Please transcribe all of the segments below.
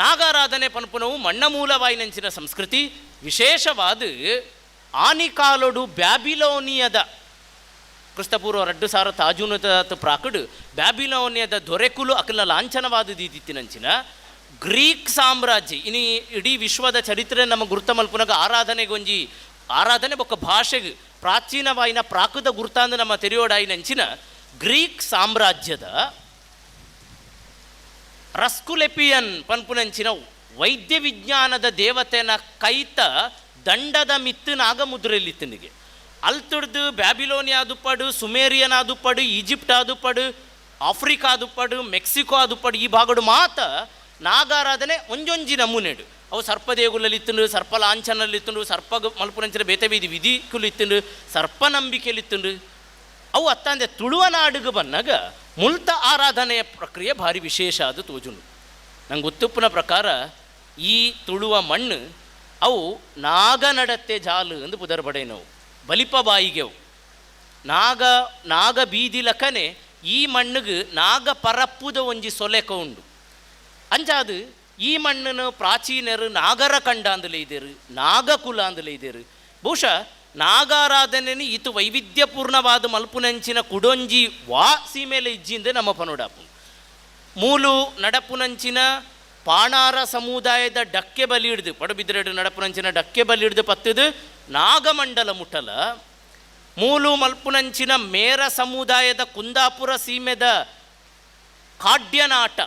ನಾಗಾರಾಧನೆ ಪನ್ಪುನವು ಮಣ್ಣ ಮೂಲವಾಯಿನಂಚಿನ ಸಂಸ್ಕೃತಿ. ವಿಶೇಷವಾದ ಆನಿಕಾಲೊಡು ಬ್ಯಾಬಿಲೋನಿಯದ ಕ್ರಿಸ್ತಪೂರ್ವ 2000 ತಾಜೂನದ ಪ್ರಾಕಡು ಬ್ಯಾಬಿಲೋನಿಯದ ದೊರೆಕುಲು ಅಕಲ ಲಾಂಛನವಾದ ದೀದಿತ್ತಿನಂಚಿನ ಗ್ರೀಕ್ ಸಾಮ್ರಾಜ್ಯ. ಇನಿ ಇಡೀ ವಿಶ್ವದ ಚರಿತ್ರೆ ನಮ್ಮ ಗುರ್ತ ಮಲ್ಪುನಗ ಆರಾಧನೆಗೊಂಜಿ ಆರಾಧನೆ ಬೊಕ್ಕ ಭಾಷೆಗೆ ಪ್ರಾಚೀನವಾಯಿನ ಪ್ರಾಕೃತ ಗುರ್ತಾಂದು ನಮ್ಮ ತೆರಿಯೋಡಾಯಿನಂಚಿನ ಗ್ರೀಕ್ ಸಾಮ್ರಾಜ್ಯದ ರಸ್ಕುಲೆಪಿಯನ್ ಪನ್ಪುನಂಚಿನ ವೈದ್ಯ ವಿಜ್ಞಾನದ ದೇವತೆನ ಕೈತ ದಂಡದ ಮಿತ್ತು ನಾಗಮುದ್ರೆಲಿತ್ತನಿಗೆ. ಅಲ್ತುಡ್ದು Babylonia ದುಪ್ಪಡು, Sumerian ಆದುಪ್ಪಡು, Egypt ಆದುಪ್ಪಡು, Africa ಆದುಪ್ಪಡು, Mexico ಆದುಪ್ಪಡು, ಈ ಭಾಗಡು ಮಾತ ನಾಗಾರಾಧನೆ ಒಂಜೊಂಜಿ ನಮೂನೆಡು. ಅವು ಸರ್ಪದೇಗುಲಲ್ಲಿ ಇತ್ತುಂಡು, ಸರ್ಪ ಲಾಂಛನಲ್ಲಿ ಇತ್ತುಂಡು, ಸರ್ಪ ಮಲ್ಪುನಂಚಿನ ಬೇತೆ ಬೀದಿ ವಿಧಿಕುಲು ಇತ್ತುಂಡು, ಸರ್ಪ ನಂಬಿಕೆಲಿ ಇತ್ತುಂಡು. ಅವು ಅತ್ತಂದೆ ತುಳುವ ನಾಡುಗು ಬನ್ನಗ ಮುಲ್ತ ಆರಾಧನೆಯ ಪ್ರಕ್ರಿಯೆ ಭಾರಿ ವಿಶೇಷ ಅದು ತೋಜುಂಡು. ನಂಗೆ ಗೊತ್ತುಪ್ಪನ ಪ್ರಕಾರ ಈ ತುಳುವ ಮಣ್ಣು ಅವು ನಾಗನಡತ್ತೆ ಜಾಲು ಎಂದು ಪುದರ್ ಪಡೆಯಿನವು. ಬಲಿಪ ಬಾಯಿಗೆವು ನಾಗ ನಾಗ ಬೀದಿ ಲಕ್ಕನೆ ಈ ಮಣ್ಣಿಗೆ ನಾಗ ಪರಪ್ಪುದ ಒಂಜಿ ಸೊಲೆಕ ಉಂಡು. ಅಂಚಾದು ಈ ಮಣ್ಣನ್ನು ಪ್ರಾಚೀನರು ನಾಗರ ಕಂಡ ಅಂದಲೇ ಇದ್ದೇರು, ನಾಗಕುಲ ಅಂದಲೇ ಇದ್ದೇರು. ಬಹುಶಃ ನಾಗಾರಾಧನೆನಿ ಇತು ವೈವಿಧ್ಯಪೂರ್ಣವಾದ ಮಲ್ಪುನಂಚಿನ ಕುಡೊಂಜಿ ವಾ ಸೀಮೆಲೆ ಇಜ್ಜಿಂದೆ ನಮ್ಮ ಪನುಡಾಪು. ಮೂಲು ನಡಪುನಂಚಿನ ಪಾಣಾರ ಸಮುದಾಯದ ಡಕ್ಕೆ ಬಲಿ ಹಿಡ್ದು, ಪಡುಬಿದ್ರೆಡು ನಡಪುನಂಚಿನ ಡಕ್ಕೆ ಬಲಿ ಹಿಡ್ದು ಪತ್ತದು ನಾಗಮಂಡಲ ಮುಟ್ಟಲ, ಮೂಲು ಮಲ್ಪುನಂಚಿನ ಮೇರ ಸಮುದಾಯದ ಕುಂದಾಪುರ ಸೀಮೆದ ಕಾಡ್ಯನಾಟ,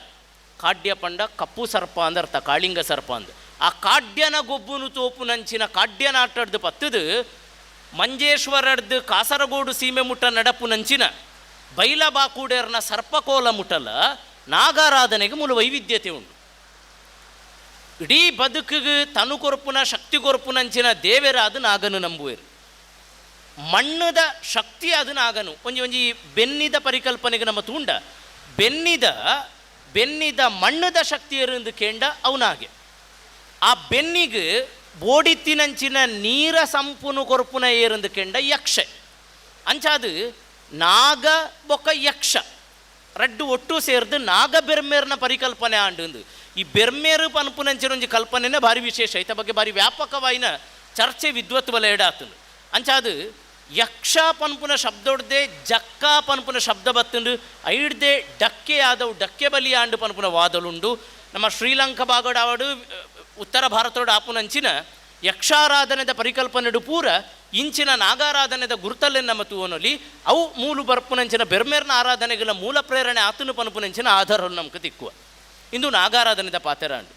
ಕಾಡ್ಯ ಪಂಡ ಕಪ್ಪು ಸರ್ಪ ಅಂದರ್ಥ, ಕಾಳಿಂಗ ಸರ್ಪ ಅಂದ, ಆ ಕಾಡ್ಯನ ಗೊಬ್ಬುನು ತೋಪುನಂಚಿನ ಕಾಡ್ಯನಾಟಡ್ದು ಪತ್ತದು ಮಂಜೇಶ್ವರಡ್ದು ಕಾಸರಗೋಡು ಸೀಮೆ ಮುಟ್ಟ ನಡಪುನಂಚಿನ ಬೈಲಬಾಕೂಡೇರ್ನ ಸರ್ಪಕೋಲ ಮುಟ್ಟಲ ನಾಗಾರಾಧನೆಗೆ ಮೂಲ ವೈವಿಧ್ಯತೆ ಉಂಟು. ಇಡೀ ಬದುಕಿಗೆ ತನು ಕೊರ್ಪುನ ಶಕ್ತಿ ಕೊರ್ಪುನಂಚಿನ ದೇವರಾದ ನಾಗನು ನಂಬುವೆರು. ಮಣ್ಣದ ಶಕ್ತಿ ಅದು ನಾಗನು. ಒಂಜಿ ಒಂಜಿ ಬೆನ್ನಿದ ಪರಿಕಲ್ಪನೆಗೆ ನಮ್ಮ ತೂಂಡ ಬೆನ್ನಿದ ಬೆನ್ನಿದ ಮಣ್ಣದ ಶಕ್ತಿಯರು ಕೇಂಡ ಅವನಾಗೆ ಆ ಬೆನ್ನಿಗೆ ಬೋಡಿತ್ತಿನಂಚಿನ ನೀರ ಸಂಪುನು ಕೊರ್ಪುನ ಏರಂದು ಕೆಂಡ ಯಕ್ಷ. ಅಂಚಾದು ನಾಗ ಬೊಕ್ಕ ಯಕ್ಷ ರಡ್ಡು ಒಟ್ಟು ಸೇರ್ದು ನಾಗ ಬೆರ್ಮೇರ್ನ ಪರಿಕಲ್ಪನೆ ಆಂಡು. ಈ ಬೆರ್ಮೇರು ಪನ್ಪುನಂಚಿನ ಒಂಜಿ ಕಲ್ಪನೆನೇ ಭಾರಿ ವಿಶೇಷ. ಐತ ಬಗ್ಗೆ ಭಾರಿ ವ್ಯಾಪಕವಾಯಿನ ಚರ್ಚೆ ವಿದ್ವತ್ ವಲಯಡ್ ಎಡಾತುಂಡು. ಅಂಚಾದು ಯಕ್ಷ ಪನ್ಪುನ ಶಬ್ದೊಡ್ದೆ ಜಕ್ಕ ಪನ್ಪುನ ಶಬ್ದ ಬತ್ತುಂಡು. ಐಡ್ದೆ ಡಕ್ಕೆ ಆದವು ಡಕ್ಕೆ ಬಲಿ ಆಂಡು ಪನ್ಪುನ ವಾದಲುಂಡು. ನಮ್ಮ ಶ್ರೀಲಂಕಾ ಭಾಗಡಾವಡು ಉತ್ತರ ಭಾರತೋಡು ಆಪುನಂಚಿನ ಯಕ್ಷಾರಾಧನೆದ ಪರಿಕಲ್ಪನೆಡು ಪೂರ ಇಂಚಿನ ನಾಗಾರಾಧನೆದ ಗುರ್ತಲ್ಲೇ ನಮ್ಮ ತೂವನೊಲಿ. ಅವು ಮೂಲು ಬರ್ಪುನಂಚಿನ ಬೆರ್ಮೇರ್ನ ಆರಾಧನೆಗಳ ಮೂಲ ಪ್ರೇರಣೆ ಆತನು ಪನ್ಪುನಂಚಿನ ಆಧಾರ ನಮ್ಗೆ ತಿಕ್ಕುವ. ಇಂದು ನಾಗಾರಾಧನೆದ ಪಾತೆರಾಂಡು.